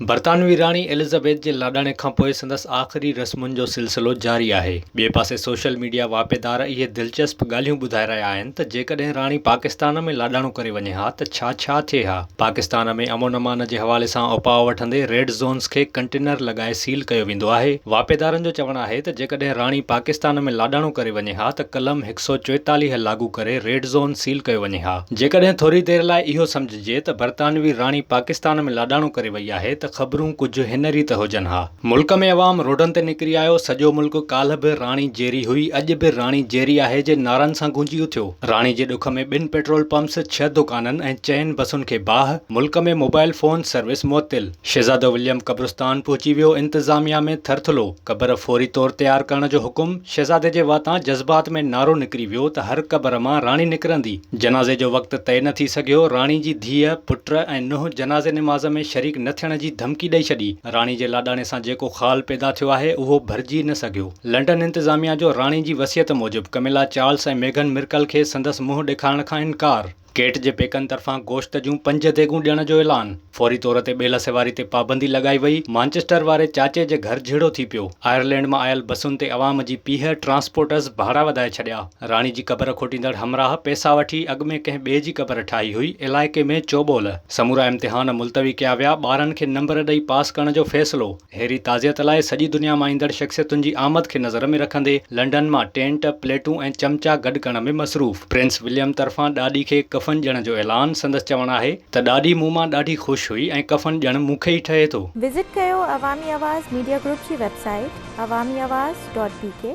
برطانوي راڻي ايلزبيٿ جي لاڏاڻي کانپوء سندس آخري رسمن جو سلسلو جاري آهي. ٻئي پاسي سوشل ميڊيا واهپيدار اهي دلچسپ ڳالهيون ٻڌائي رهيا آهن ته جيڪڏهن راڻي پاڪستان ۾ لاڏاڻو ڪري وڃي ها ته ڇا ڇا ٿئي ها. پاڪستان ۾ امن امان جي حوالي سان اپاء وٺندي ريڊ زونز کي ڪنٽينر لڳائي سيل ڪيو ويندو آهي. واهپيدارن جو چوڻ آهي ته جيڪڏهن راڻي پاڪستان ۾ لاڏاڻو ڪري وڃي ها ته قلم 144 لاڳو ڪري ريڊ زون سيل ڪيو وڃي ها. جيڪڏهن ٿوري دير لاء اهو سمجهجي ته برطانوي راڻي پاڪستان ۾ لاڏاڻو ڪري وئي آهي ته خبرون ڪجهه هن ريت هجن ها. ملڪ ۾ عوام روڊن تي نڪري آيو، سڄو ملڪ ڪالهه به راڻي جيئري هئي، اڄ به راڻي جيئري آهي جي نعرن سان گونجي اٿيو. راڻي جي ڏک ۾ ٻن پيٽرول پمپس، ڇهه دڪانن ۽ چئن بسن کي باهه، ملڪ ۾ موبائل فون سروس معطل. شهزادو وليم قبرستان پهچي ويو، انتظاميا ۾ ٿرٿلو، قبر فوري طور تيار ڪرڻ جو حڪم، شهزادي جي واتان جذبات ۾ نعرو نڪري ويو ته هر قبر مان راڻي نڪرندي. جنازي جو وقت طئي نه ٿي سگهيو، راڻي جي ڌيء، پٽ ۽ ننهن جنازي نماز ۾ شريڪ نه ٿيڻ جي ڌمڪي ڏئي ڇڏي. راڻي جي لاڏاڻي سان جيڪو خال پيدا ٿيو آهي، اهو ڀرجي نه سگهيو. لنڊن انتظاميا جو راڻي جي وصيت موجب ڪميلا چارلس ۽ ميگهن مرڪل کي سندس منهن ڏيکارڻ کان انڪار. ڪيٽ جي پيڪن طرفان گوشت جون پنج ديڳون ڏيڻ جو اعلان. فوري طور تي ٻيلهه سواري تي پابندي لڳائي وئي، مانچسٽر واري چاچي جي گهر جهيڙو ٿي پيو، آئرلينڊ مان آيل بسن تي عوام جي پيهه، ٽرانسپورٽرز ڀاڙا وڌائي ڇڏيا، راڻي جي قبر کوٽيندڙ همراهه پئسا وٺي اڳ ۾ ڪنهن ٻئي جي قبر ٺاهي هئي، علائقي ۾ چوٻول، سمورا امتحان ملتوي ڪيا ويا، ٻارن کي نمبر ڏئي پاس ڪرڻ جو فيصلو. هيري تعزيت لاء سڄي دنيا مان ايندڙ شخصيتن جي آمد کي نظر ۾ رکندي لنڊن مان ٽينٽ، پليٽون ۽ چمچا گڏ ڪرڻ ۾ مصروف. پرنس وليم طرفان ڏاڏي کي ڪفن ڏيڻ جو اعلان، سندس چوڻ آهي ته ڏاڏي مون مان ڏاڍي خوش هئي ۽ ڪفن ڏيڻ مون کي ئي ٺهي ٿو. وزٽ ڪيو عوامي آواز ميڊيا گروپ جي website Awami Awaz dot B K.